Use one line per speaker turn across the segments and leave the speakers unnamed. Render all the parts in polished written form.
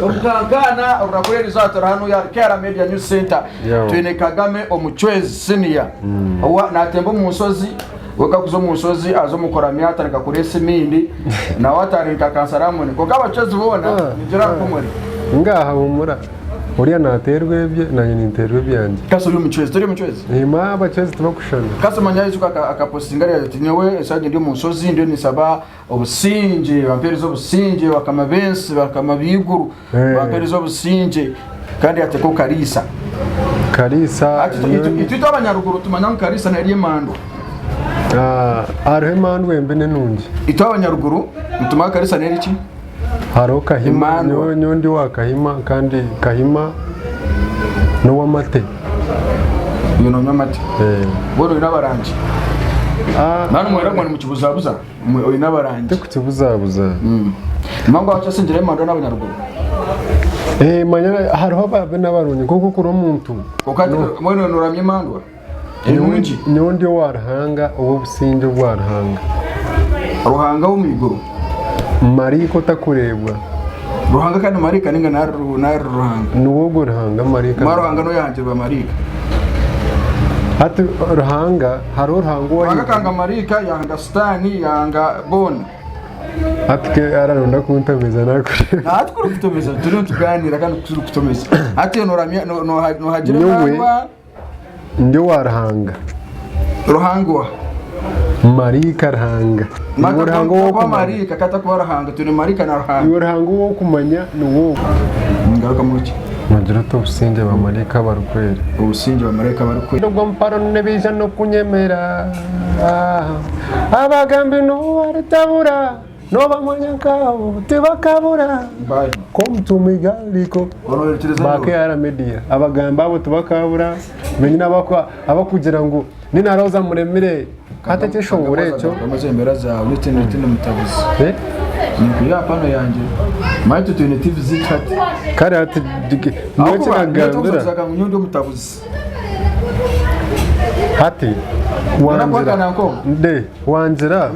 Omukankaana orurakura eriizooba turi hanu ya Kera Media News Center.
Yo.
Twine Kagame omucwezi senior. Owa natemba omu nshozi, we kakuza omu nshozi aza omu kuramya atandika kureesa emindi, nawe atandika kansaramuni. Kwonka abacwezi boona
Ah,
ningira
ah.
nkumuri.
Ngaha humura. Oriya nateerwa ebye nanye ninteerwa ebyangye.
Kasi ori omucwezi, tori omucwezi?
Ima abacwezi tibakushushana.
Kasi manya Yesu akapostinga ariya ati nyowe esaaha egi ndi omu nshozi ndiyo ninsaba Obusingye, bampeereze obusingye, bakama b'ensi, bakama b'eiguru,
Eh.
bampeereze obusingye. Kandi yateekaho Kariisa.
Kariisa
Hati itwe- itwe itwe itwe abanyaruguru tumanya ngu Kariisa nayo eri emandwa.
Ah, hariho emandwa embi n'enungi.
Itwe abanyaruguru nitumanya Kariisa neri ki?
Hariho Kahima,
Emandwa.
nyowe nyowe ndi owa Kahima kandi Kahima n'owamate.
Iwe noonywa amate.
Eh.
Mbwenu oine abarangi.
Ah,
Nanu mwera ngu nimukibuzabuza. Oine abarangi.
Tikukibuzabuza.
Mangu aho kyasingire emandwa n'abanyaruguru.
Eh, manya hariho ababi n'abarungi nk'oku kuri omuntu.
Kwonka mbwenu noramya emandwa enungi.
Nyowe ndi owa Ruhanga ow'obusingye obwa Ruhanga.
Ruhanga w'omu iguru.
Maraika otakureebwa.
Ruhanga kandi maraika ninga nari Ruhanga?
Niwe ogwo Ruhanga maraika.
Ma Ruhanga niwe yahangirwe maraika.
Hati Ruhanga hariho Ruhanga owa
Ruhanga akahanga maraika yahanga Sitaani yahanga boona.
Hati ke araronda kuntomeza nakureeba.
Hati kuri kutomeza turiyo nitugaaniira kandi turi kutomeza. Hati noramya nohagira
Nyowe
emandwa.
Ndi owa Ruhanga.
Ruhanga oha?
Maraika Ruhanga. Niwe Ruhanga
Kuba
ow'okumanya.
maraika katakuba Ruhanga twine maraika na Ruhanga.
Iwe Ruhanga ow'okumanya niwe ogwo.
Ngaruka mu ki?
Nogira oti obusingye bamaraika abarikwera.
Obusingye bamaraika abarikwera.
Ogwo muparo nibaija n'okunyemera Abagambi n'owaritabura Nobamanya nkaabo tibakabura Komutumigaliko ba KR Media abagambi abo tibakabura benyini abakugira ngu Nina Roza muremire hati ekyeshongoro ekyo Kare hati nyowe ekinakugambira Hati wangira nde wangira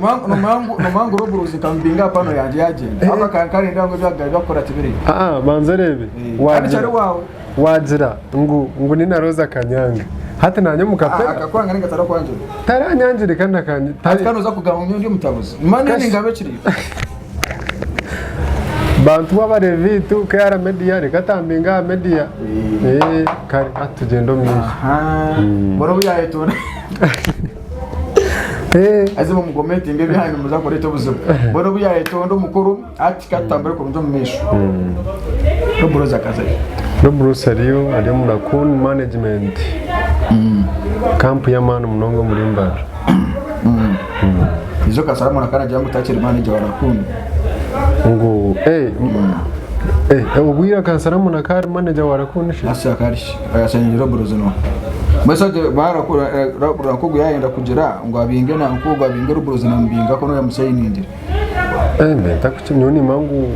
Aa banza oreebe wagira wagira ngu ngu Nina Roza akanyanga hati nanye omukapera taranyangire kandi akanye tari Bantu mwabare vitu KR media reka atambinga aha media Eh, kare hati tugyende omu maisho Eh,
Aze mumukomentinge ebyanyu muza kureeta obuzibu. Mbwenu obu yayetonda omukuru ati katutambure kurungi omu maisho. Rob Rose akazayo.
Rob Bruce ariyo ari omu Raccoon Management kampu y'amaani munonga omuri Mbarara.
Izo Kasarama na kanagira ngu takiri manager wa Raccoon.
Ngu eh eh obwire Kasarama na kari manager wa Raccoon shi.
Nasi akari shi. Ayasanyire Rob Rose no. Mbese barakura Raccoon yayenda kugira ngu abinge na nkugu abinge Rob Rose na mbinga ko no yamusayiningire.
Eh mbe ntakuki nyowe nimanya ngu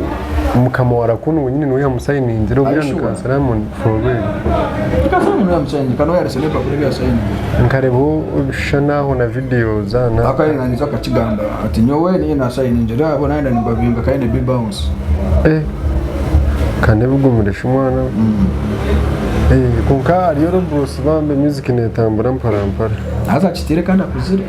mukama wa Raccoon wenyini niwe yamusayiningire
Are
obwire
you
ni
sure?
Kasarama for real.
Kasarama niwe yamusayiningire kandi yarese n'epapura ebi yasayiningire.
Nkareeba ebishushani aho na videos na.
Akaringaniza akakigamba ati nyowe niinye nasayiningire abo nayenda nimbabinga kandi ni bounce.
Eh, ka nebigumire shi mwana we. Eh, kwonka hariyo Robros bambe music netambura mpora mpora.
Haza akiteire kandi akuzire.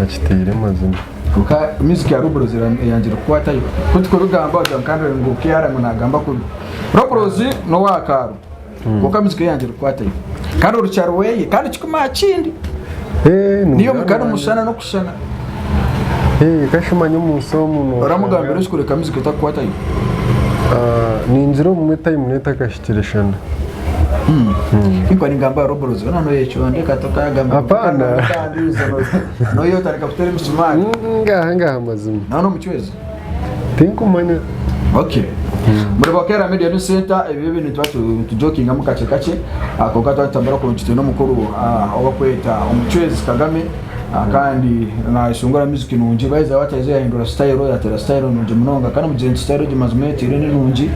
Akiteire mazima.
Kwonka music ya Robros eyangire kukwatayo. Ku turikubigamba ogira ngu kandi ngu KR ngu nagamba kubi. Robros n'owa Kaaro. Kwonka music ye yangire kukwatayo. Kandi orukyaro rweye kandi kikumi aha kindi.
Eh,
Niyo kandi omushana n'okushushana.
Eh, kashi omanya omu nsi omu noshanga.
Oramugambira eki kureka music etakukwatayo?
Ah, ningira obumwe time netakahikire shana.
Nkuba ningamba Robros ona noyecwa ndeka tokagamba.
Hapana.
Noyo otandika kutera emisumari.
Ngaha ngaha mazima.
Nawe n'omucwezi.
Tinkumanya.
Okay. Muri Bokera Media News Center ebi ebintu tuba tujokingamu kakye kakye ah, kwonka twatambura kurungi twine omukuru ah, obakweta omucwezi Kagame. Kandi nayeshongora music nungi by the way ataize yahindura style yatera style nungi munonga kandi mugire nti style egi mazima eyetiire ni nungi.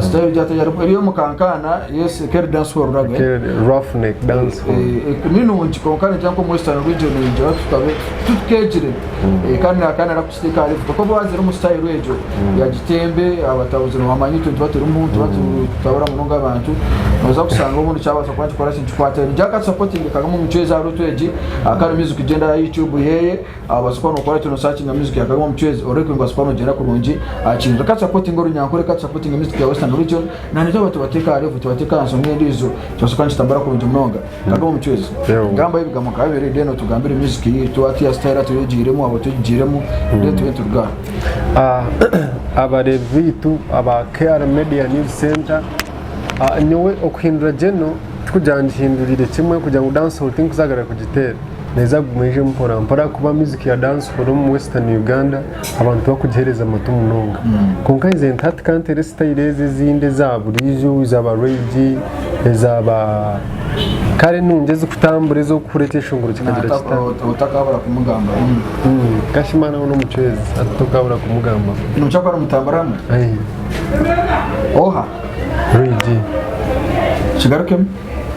Style egi ati eri omukankaana yes keri dance hall raga eh?
Rough neck dance hall.
Ni nungi kwonka ningira nka omu western region ningira tukabe tukeegire kandi kandi arakukiteeka aha level kuko wazire omu style egyo ya gitembe abatabuzi nibamanya itwe nituba turimu nituba tutabura munonga abantu noza kushanga obundi kyabaasa kuba nikikora ki nikikwata ningira ka tusapotinge Kagame Omucwezi aha route egi kandi music gyenda aha YouTube yeye obaasa kuba nokora ki nosakinga music ya Kagame Omucwezi orebe ngu obaasa kuba nogyenda kurungi aha kintu reka tusapotinge orunyankore reka tusapotinge music ya western region na nitwe tubateeke aha level tubateeke aha nsonga endiijo tubaase kuba nikitambura kurungi munonga. Kagame Omucwezi gambaho ebigambo nka bibiri then otugambire music yaitu hati ya style hati oyegiiremu waaba otegiiremu then tube nituruga
aha. Abareebi baitu aba KR Media News Center, nyowe okuhindura geno tikugira ngu ngihinduriire kimwe kugira ngu dancehall tinkuzaagaruka kugiteera, neeza kuguma eije mpora mpora ahakuba music ya dancehall omu western Uganda abantu bakugiheereza amatu munonga. Kwonka nze nti hati ka nteere sitayiro ezi ezindi eza buriijo eza ba reggae, eza ba kare enungi ezikutambura ez'okuhurira ekyeshongoro kikagira kita.
Otakabura kumugamba.
Kashima nawe n'omucwezi hati tokabura kumugambaho.
Nokyakora mutambura hamwe? Oha?
Reggae.
Kigarukemu.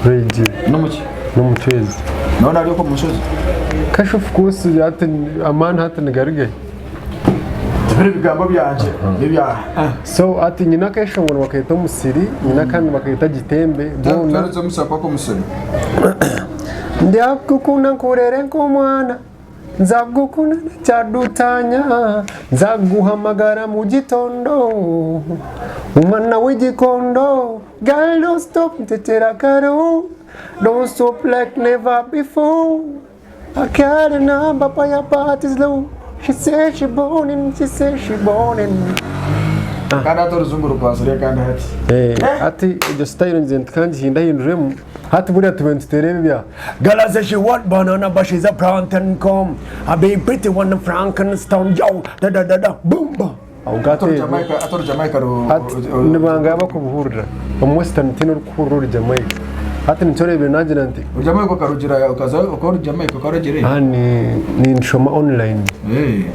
Reggae.
N'omuki?
N'omucwezi.
Nawe nari okwo omu nshozi?
Kasha of course hati amaani hati nigarugahi?
Tibiri bigambo byangye n'ebya.
So hati nyine akeshongoro baketa omusiri, nyine akandi baketa gitembe boona.
Tweretse omusiri kwaka omusiri.
Ndyakukunda nkurere nk'omwana, nzagukunda ntacyadutanya, nzaguhamagara mu gitondo, umwana w'igikondo, girl don't stop ntetera karo, don't stop like never before. I got a number but your body's low. She said she born she said she born
Kandi hati orujungu rukwasire kandi hati.
Eh, hati egyo style nze ntikangihindahinduremu hati buriya tube nituteera ebi bya
Girl I say she want banana but she's a plantain come I be pretty one Frankenstein yo da da da da boom ba
aho
Hati
ngateerwa
Jamaica hati Jamaica ru
hati nibangaba bakubuhurira omu western tihaine orikuhurira ori Jamaica hati nikyo oreebire naagira nti
Jamaica okarugira okaza okora Jamaica okarugira
aha ni ninshoma online
Eh.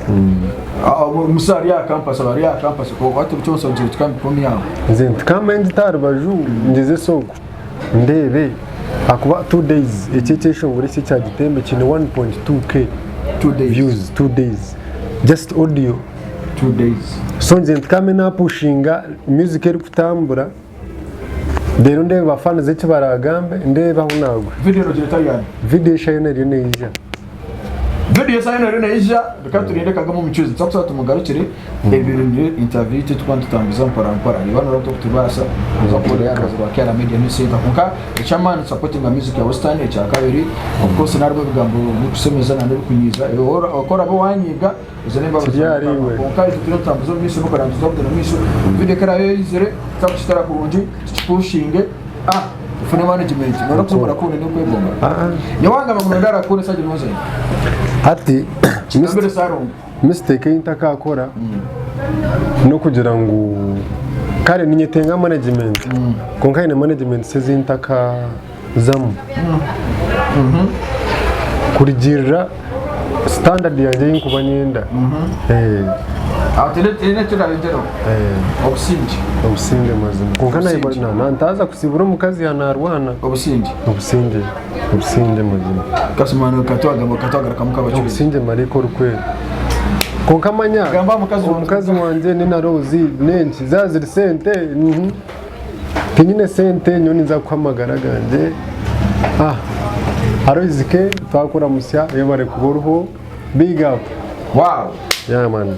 Musa ari aha campus aba ari aha campus hati buri kyonka ogira oti kambi aho.
Nze nti kambe ngite aha rubaju ngyezese ogu ndeebe ahakuba 2 days eki ekyeshongoro eki ekya Gitembe kiine 1.2k
2 days.
views 2 days just audio.
2 days.
So nze nti kambe napushinga music erikutambura reero ndeebe ba fans eki baraagambe ndeebe ahu naagwa.
Video nogira etari yaani?
Video esha yoona eriyo neija.
Video esha yoona eriyo neija reka turinde Kagame omucuzi nituza kushaba tumugarukire ebiro nibyo interview yaitu tukuba nitutambuza mpora mpora iwe noreeba nkoku tukubaasa kuza kuhurira aha rubaju rwa KR Media News Center kwonka eky'amaani tusapotinga music ya western ekyakabiri of course narimu ebigambo bikushemeza na n'ebikunyiiza oku orabe wanyiiga Ezo n'embabazi
Kiri
za
ahari
Mukama.
iwe.
Kwonka itwe turiyo nitutambuza omu maisho n'okureba ngu tuza kugyenda omu maisho. Video ku eraabe yaizire, tuza kukitara kurungi, tukipushinge, ah, tufune management. Noona kusobola kukunda n'okwegomba.
Ah, ah.
Nyowe wangamba ngu nonda arakunda esaaha egi nonzanye.
Hati
Kigambire Sarongo.
mistake ei ntakakora n'okugira ngu kare ninyetenga management kwonka haine management ezi ntakazamu Kurugiirira standard yangye ei nkuba nyenda.
Aho tihaine eki orarengyeraho. Obusingye.
Obusingye mazima. Kwonka
Obusingye.
ntaaza kusibura omukazi yaaba naarwana.
Obusingye.
Obusingye. Obusingye mazima.
Kasumani katwagarukamu nk'abacureezi.
Obusingye maraika orikwera. Kwonka manya
Gamba aha mukazi wangye.
omukazi wangye n'enaroozi n'enki zaaba ziri sente. Tinyine sente nyowe ninza kukuha amagara gangye. Ah, Aloys K twakuramutsya yebare kuba oriho. Big up.
Wow.
Yeah man.